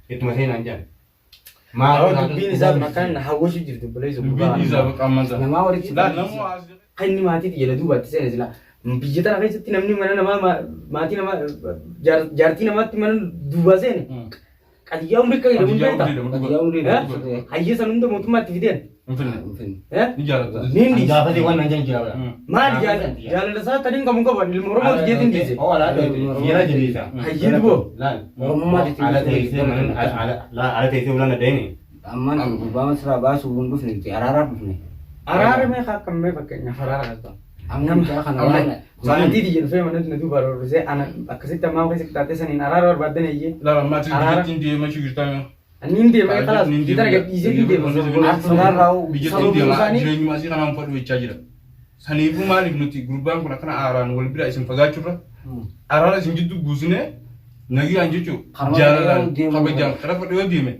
Ittuma seenaan jedhan. Maal dubbiin isaa kun akkaan hawwachuu jirtu obboleessa Dubbiin dhiisaa bakka ammaan sana. Namaa walitti Laa namuu as Kan inni maatii xiyya duubaatti seene sila biyya tana keessatti namni mana namaa maatii namaa jaartii namaatti mana duubaa seene qadiyyaa umrii akka jedhamu Qadiyyaa beektaa? umrii jedhamu. Qadiyyaa umrii Eh? Hayyee san hunda mootummaatti fideen. Hin finne. Finne. Eh? Ni jaalatta. Ni hin dhiise. Gaafatee waan naan jedhan jira. Maali jaalala isaa taniin qabu hin qabu ilma Oromooti jeetiin dhiise. Oo alaa dhiira jiriisa. Hayyee duboo. Laal. Oromummaa jechuun Ala teessee mana ala teessee ulaan adeemi. Ammaan kun gurbaa masirraa baasuu hin dhufne nuti araaraaf dhufne. Araara meeqa akkam mee fakkeenyaaf araara kan ta'u. Amma mucaa kana waan Maatii tiyya dhufee manatti na duuba roorrisee ana akkasitti ammaa keessa qixaaxee saniin araara barbaadan eeyyee. Laa ammaa ati Araara. biyyattiin deemaa jirtaa mee? Anniin deema kalaas biyya tana gadhiisee ni deema. Arsenal Biyyattiin deemaa jireenyuma asii kanaan fadhu jechaa jira. Saniifuu maaliif nuti gurbaan kun akkana aaraan wal bira isin fagaachuurra araara isin jidduu buusinee nagaan jechuun Karama jaalalaan deemuu kabajaan karaa fadhu yoo deeme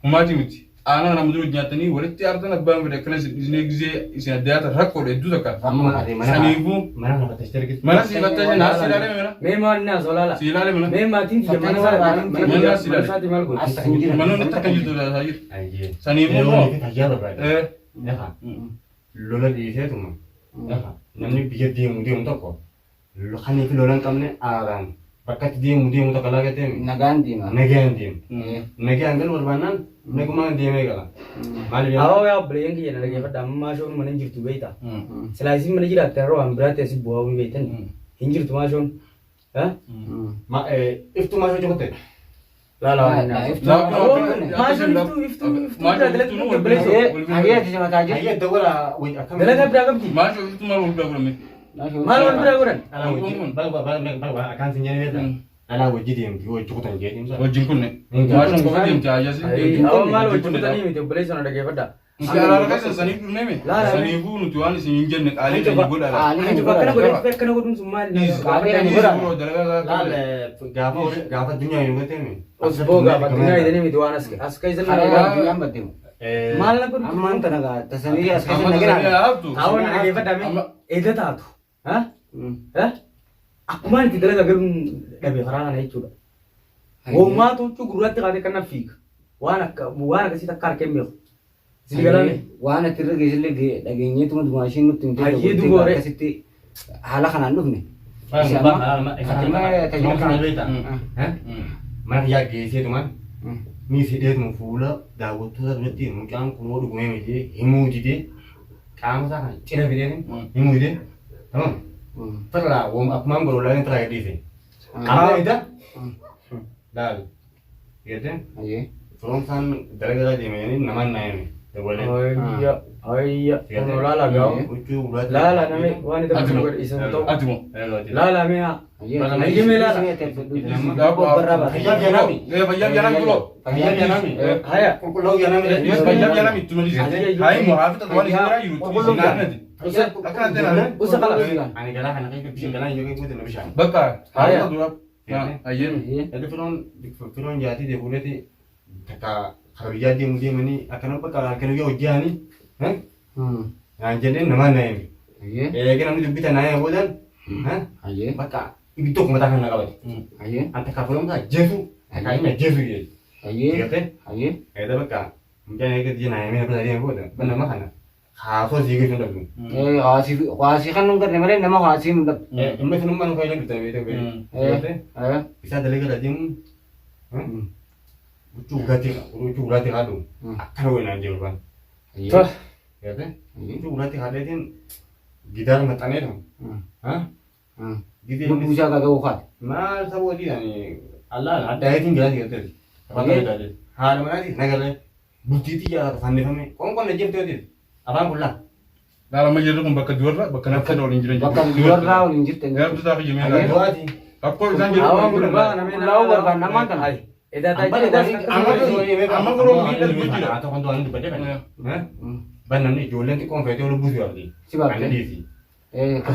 humaatii miti. Aanaa nama dura nyaatanii walitti aartan abbaan fedhe akkana isin dhiisnee gizee isin adda yaatan rakkoodha hedduu takka. Saniifuu Mana kana fattashte argite. mana sii fattashee naa si ilaalee mana Mee maal inni asoo laala. si ilaalee mana Mee maatiin tiyya mana isaa mana Mana mana si ilaali. isaati maal godhu? As hin jiran. Manoonni takka jirtu ilaalaa jiru. Ayyee. Saniifuu immoo Fayyaa barbaada. eh, Lafa lola dhiiseetuma. Lafa namni biyya deemu deemu tokko kanii fi lola hin qabne aaraan bakka itti deemu deemu tokko laa gatee Nagaan deema. nagaan deemu. Eh. Nagaan galu barbaannaan nagumaan deemee gala. Maaliif Awoo yaa obboleeyyan kiyya na dhaggeeffadha amma maashoon mana hin jirtu beekta. Silaa isin mana jiraatte har'a waan biraatti asi bu'aa hin beektan. Hin jirtu maashoon. Eh? Iftuu maashoo jokotte. Laala waan inni haasa'u. Maashoon iftuu iftuu iftuu biraa dalagaa obboleessa. Hayyee ati simataa jirtu. Hayyee dawwala akkam. Dalagaa biraa qabdi. Maashoo iftuu maal wal bira godhame? Maal wal biraa godhan? Dhalaa wajji balba akkaan sin jedhee beektaa? Dhalaa wajji deemti yoo wajji kutan jedhee deemsa. Wajjin kunne. Maashoon qofa deemti ayyaasi. Awoo maal wajjin kutanii miti obboleessa na dhaggeeffadha. Nuti araara keessa saniif dhufnee mi? Laala. Saniifuu nuti waan isin hin jenne qaalii keenya godhaadha. Qaalii Ani keenya akkana godhaadha. godhee akkana godhuun sun maali? Dhiisi. Qaalii keenya Dhiisi godhaadha. bro dalagaa Laal isaa gaafa gaafa addunyaa hin gatee Osboo gaafa addunyaa jedhanii miti waan as keessa Karaa na addunyaan baddeemu. maal na godhu? Ammaan tana gaa tasanii as keessa Amma nagaan. tasanii haaftu. Awoo na dhaggeeffadha mee Amma- edda taatu. Ha? Ha? Akkumaan itti dalagaa galuun dhabe karaa kana jechuudha. Wommaatu huccuu gurraatti kaatee kan na fiiga. Waan akka waan akkasii takka harka hin beeku. Isin galaame. Waan ati irra geessillee dhageenyeetuma dumaa isheen nutti himtee Hayyee duboore. akkasitti haala kanaan dhufne. Mana kiyyaa geesseetumaan ni sidheetuma fuula daawwattoota duratti mucaan kunoo dhugumee miti himuu didee qaama isaa kana cina fideen himuu didee tamam firraa akkumaan godhu laaleen firraa gadhiise. Qaama ida laal gadde firoomsaan dalagaa deemanii namaan naa hime dabalee. Ayya ayya kun laala gaa'u. Huccuu gurraacha. Laala nami waan itti Ati moo? godhe isa ta'u. Ati moo? Laala mee haa. Hayyee mee laala. Fayyaa janaami. Fayyaa janaami bro. Fayyaa janaami. Haya. Qulqullaa'uu janaami. Fayyaa janaami itti malis. Hayi moo haafita waan isin biraa jiru itti naannati. Akkana ta'e naannati. Usa kala. Ani galaa kana keessa bishaan galaa yoo keessa guute bishaan. Bakka haafita dura. Hayyee. Erga firoon firoon jaatii deemuuleeti takka kara biyyaa deemu deemanii akkana bakka halkan guyyaa hojjaanii naan jedheen namaan na hime. Eega namni dubbita naa hime boodan bakka ibidda tokko mataa kan na qabate. An takka firoon isaa jeesu takka inni ajjeesu jedhe. Eegalte eega bakka mucaan eega jee naa himee bira deeme booda nama kana haasoo sii geessu hin dhabdu. Hawaasii kan nun garne malee nama hawaasii nun dhabdu. Amma isinummaa nu fayyadu dhabdu beekte. Eegalte isaa dalagaa irra deemuun huccuu gurraatti huccuu gurraatti haadhu akkana wayii naan jedhu baan. Tol. Eegalte huccuu gurraatti haadheetiin gidaara maxxanee ta'u. Gidee Lubbuu isaa gaga'uu kaate. maal ta'uu hojii ani allaan adda ayeetiin jiraati galteeti. Haala manaatiin nagalee bultii xiyyaa fannifame qoonqoon na jeftee hojii afaan qullaa. Laala amma jirru kun bakka duwarra bakka nafta waliin jiran Bakka duwarraa waliin jirtan. Heertu ta'a kiyya mee laala. Du'aati. Rakkoo isaan jiru Awoo kun gurbaa kana mee Qullaa'uu barbaanna ammaan tana. Ay. Edaa taa'ee edaa Amma kunoo miidhaa jira. Haa ta'u wanti dubbadde kana. Ban namni ijoolleen xiqqoon feetee lubbuu si baafti. Si baafti. Anna dhiisi.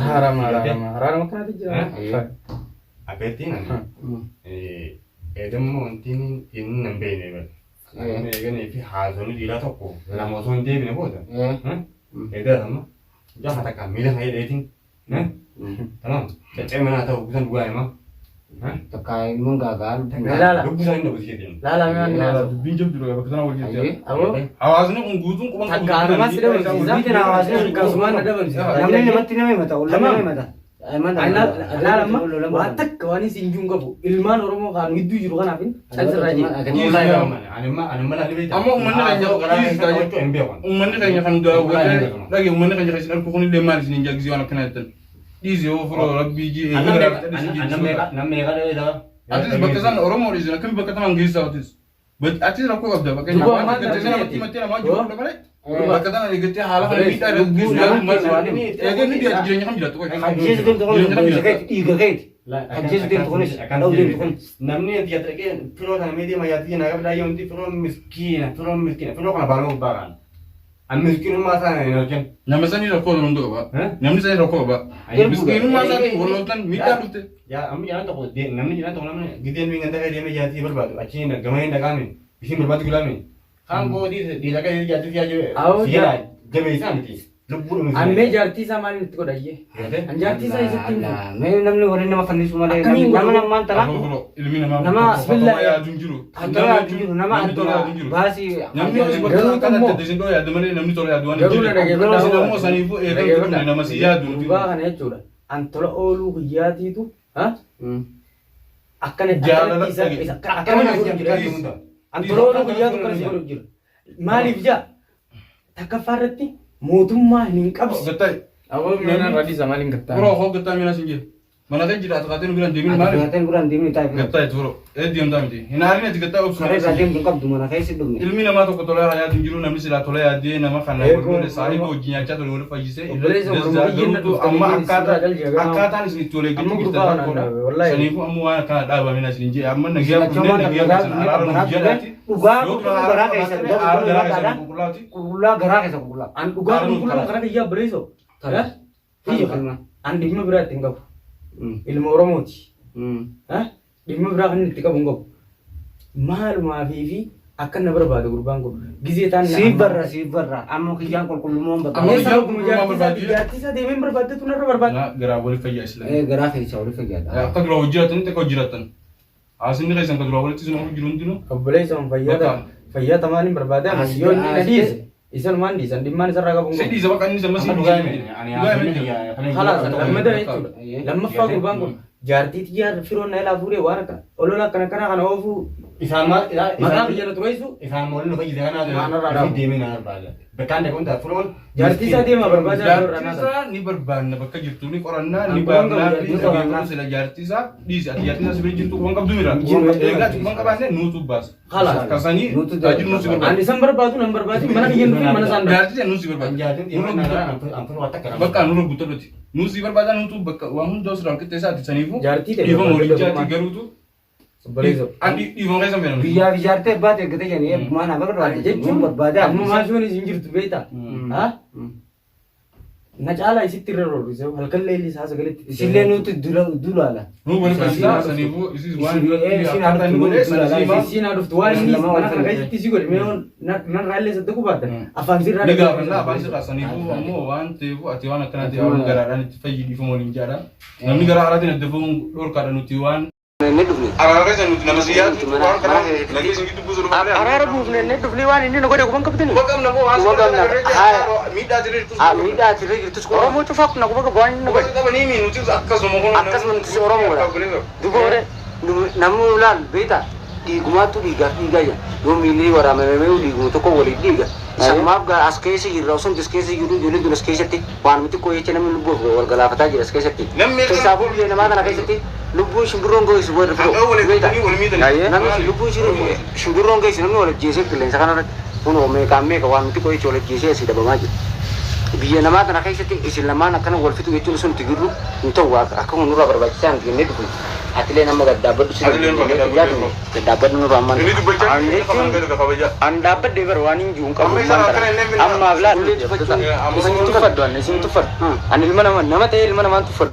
Haraama haraama haraama akkanatti jira. Akkaittiin ani eedammoo wanti inni nan beekne bara. Eeganii fi haasonni dhiiraa tokko lama osoo hin deebine booda. Eedaa amma gaafa takka miila kan hidheetiin. Tamam. Caccee manaa ta'u bitan dhugaa himaa. Takka ilmoon gaagaa Laala. Lubbuu isaanii dhabu si jedheen. Laala mee waan Laala naasa'u. dubbiin jabdu dha bakka tana wal Ayyee. jirti. Aboo. Hawaasni kun guutuun quban Takka hanumaa si dhabamsiisa. Dubbii tana hawaasni kun Akkasumaan na dhabamsiisa. Namni namatti nama himata, ollaan nama himata. Laala amma waan takka waan isin jiru qabu ilmaan Oromoo kaan gidduu jiru kanaaf calsirraa jira. Amma uummanni keenya uummanni keenya kan daawwatee dhage uummanni keenya kan isin argu kunillee maal isin hin jaagisee waan akkanaa jettan. Dhiisi yoo firoo rabbii ji Atis bakka isaan Oromoo dhiisin akkami bakka tanaan geessaa atis. Atis rakkoo qabda bakka Duuba waan maal gattee ta'e? namatti himattee namaa jiru hunda malee. Duuba. Bakka tanaan eeggattee haala kana miidhaa irra geessu yaadu maal eegee ni biyya jireenya kam jiraattu qoy. Ajjeesu deemtu kunis obboleessa keeti, dhiiga keeti. Ajjeesu deemtu kunis, dha'u deemtu kunis. Namni ati dhaqee firoo kana meetii mayyaatii naa qabdaa yoo hundi firoo miskiina firoo miskiina firoo kana baaluma gubbaa kaan. An miskiinummaa isaa hin argin. Nama sanii rakkoo hunda qaba. Namni sanii rakkoo qaba. Miskiinummaa isaatiin wal loltan miidhaa dhufte. Yaa amma jedhan tokko namni jedhan tokko namni gideen miin ganda deemee jaatii barbaadu achiin gama hin dhaqaame isiin barbaadu gulaame. Kaan koo dhiira akka jaatii siyaa Awoo, jabeessaa miti. Lubbuu dhumu. Ammee jaartii isaa maaliin itti godhayyee? An jaartii isaa isatti hin fuudhu. Mee namni waliin nama fannisu malee Akkamiin nama godhu? namaan tana Afur ilmi namaa Nama bismillah yaadu hin jiru. kan tola yaadu jiru nama Namni tola yaadu hin addunyaa jiru. baasii Namni hojii bakka Garuu akka immoo- adda isin dhoo yaadu malee namni tola yaadu waan hin Garuu na jirre. dhageeffadhaa. Isin ammoo saniifuu eegan turre nama si yaadu. Gurbaa kana jechuudha. An tola ooluu guyyaatiitu akkana Jaalala akkanatti isa- dhage. isa- akkana na godhu jira. An tola ooluu guyyaatu akkana si godhu jira. Maaliif jaa takkaffaa irratti mootummaa hin qabsi. Gattaa Aboo meena radisa maaliin gattaa? Bro hoo gattaa miina sin jee. Mana kee jiraatu kaatee nu biraan deemin maaliif? Ati biraan deemni taa'e. Gattaa itti bro. Ee deemtaa miti. Hin aarin ati gattaa obsu. Karee irraa deemtu hin qabdu mana keessa dhumne. Ilmi namaa tokko tola yaadu hin jiru namni silaa tola yaadee nama kana Eegoo, wal saahiba wajjin nyaachaa ture wal fayyisee Obboleessa Oromoo biyya na dhuftanii amma isin irraa galchee ganama. akkaataan isin itti wal Amma eeggachuu gurbaa jirtan kana rakkoodha. wallahi. Saniifuu amma waan akkana dhaabamina isin jee amma nagaa Lachoo kunneen waan nagaa garaa keessan araara nuuf jedhaati. Dhugaa Yoo qulqulluu garaa keessa araara garaa keessan qulqullaati. Qulqullaa garaa keessa qulqullaa. An dhugaa qulqulluu kana kiyyaa obboleessoo. Tole. An dhimma biraa itti hin qabu. Ilma Oromooti. Dhimma biraa kan inni itti qabu hin qabu. Maalumaa fi akka na barbaadu gurbaan kun gizee taan Siif barra siif barra amma kiyyaan qulqullummaan Amma barbaada. kiyyaan qulqullummaa barbaadu. Jaartii isaa deemee barbaaddetu narra barbaadde. Garaa wal fayyaa islaam. Garaa keessa wal fayyaadha. Akka dura hojjetatan akka hojjetan. Haasinni keessan kan dura walitti isin oolu jiru hundinuu. Obboleessoon fayyaa fayyaa tamaaniin barbaade As- yoo inni na as- dhiise isanumaan dhiisan dhimmaan isarraa qabu hin Si qabu. dhiisa bakka inni sama si dhiisa. Khalaas lammata jechuudha. Ayyee. Lammaffaa gurbaan kun jaartii xiyyaa firoon na ilaa fuudhee waan akka olola akkana kana kana oofuu Isaan maal maqaa biyya na tureessu isaan moolli nu fayyise Waan irraa kanaaf dhaabu. deemee na barbaada. Bakkaan dhaqee hundaa firoon jaartii isaa deema barbaada Jaartii isaa ni barbaanna bakka jirtu ni qorannaa ni baafnaa fi dhageeffatu sila jaartii isaa dhiisi ati jaartii isaa si bira jirtu quban qabdu mira. Eegaa ati quban qabaanne nuutu baasa. Khalaas. Kasanii Nuutu taajir nuusi Ani barbaada. isan barbaadu nan barbaadu mana kiyyan dhufee mana isaan dhabu. Jaartii isaa nuusi barbaada. Jaartiin deemee na an firoo akka kana. Bakka nurra guuttadhuti. Nuusi barbaada nuutu bakka waan hunda osoo qixxeessaa ati saniifuu. Jaartii ta'e Dhiifama waliin barbaadde jaartii garuutu. Obboleessoo. Ani dhiifama keessa hin Biyyaaf ijaartee baate eeggatee jedhanii eebbumaa naa barbaade Jechuun barbaada. amma maashoon isin jirtu beektaa? Ha? Na caalaa isitti irra roorrise halkan leelli isaa sagaletti. Isillee nuti dulaala. Nu wal fayyisaa saniifuu isis waan Isin akkaataa inni godhe sana siima. Isiin haa dhuftu waan inni Lama wal mana kana fayyadu. keessatti si godhe mee narraa illee saddequu baatan afaan sirraa Ni gaafanna afaan sirraa saniifuu ammoo waan ta'eef ati waan akkanaati waan garaadhaan itti fayyi dhiifama waliin jaadha. Namni garaa haaraatiin adda bahuun dhorkaadha nuti waan. Inni dhufne. Araara keessa nuti nama si yaadu waan kana nagee isin gidduu buusu dhufa. Araara buufne inni dhufne waan inni nu godhe quban qabdini. Waqamna moo waan Quban qabna. Haaya. miidhaa jirtu. Miidhaa asirra jirtus kun. Oromoo cufaa kun quba qabu waan inni nu godhe. Qabanii mi nuti akkasuma kun. Akkasuma nuti Oromoodha. Duuba waree namni ilaal beektaa dhiigumaatu dhiigaaf dhiigaa jira. Yoo miilli waraabame dhiiguma tokko waliin dhiiga. Sanumaaf as keessa jirra osoo as keessa jiru ijoolleen tun as keessatti waan nuti xiqqoo jecha namni lubbuuf wal galaafataa jira as keessatti. Namni Keessaafuu biyya namaa kana keessatti lubbuun shimbirroon geessu wal Hanga waliin beektaa. wal miidhanii. Namni lubbuun shimbirroon geessu namni wal ajjeesee qilleensa kanarratti kun meeqaan meeqa waan nuti xiqqoo jecha wal ajjeesee asii dhabamaa jira. Biyya namaa kana keessatti isin lamaan akkana wal fixu jechuun sun jirru hin ta'u akka kun nurraa barbaachisaa hin jennee dhufne. Atilee nama gaddaabbadhu si Atilee nama gaddaabbadhu. gaddaabbadhu nurraa ammaan. Inni dubbachaa jiru kabajaa. An dhaabbadhee bara waan hin jiru hin qabu. Amma isaan akkana illee Ammaaf laal. Isin Isin tuffadhu ani isin tuffadhu. Ani ilma nama nama ta'e ilma namaan tuffadhu.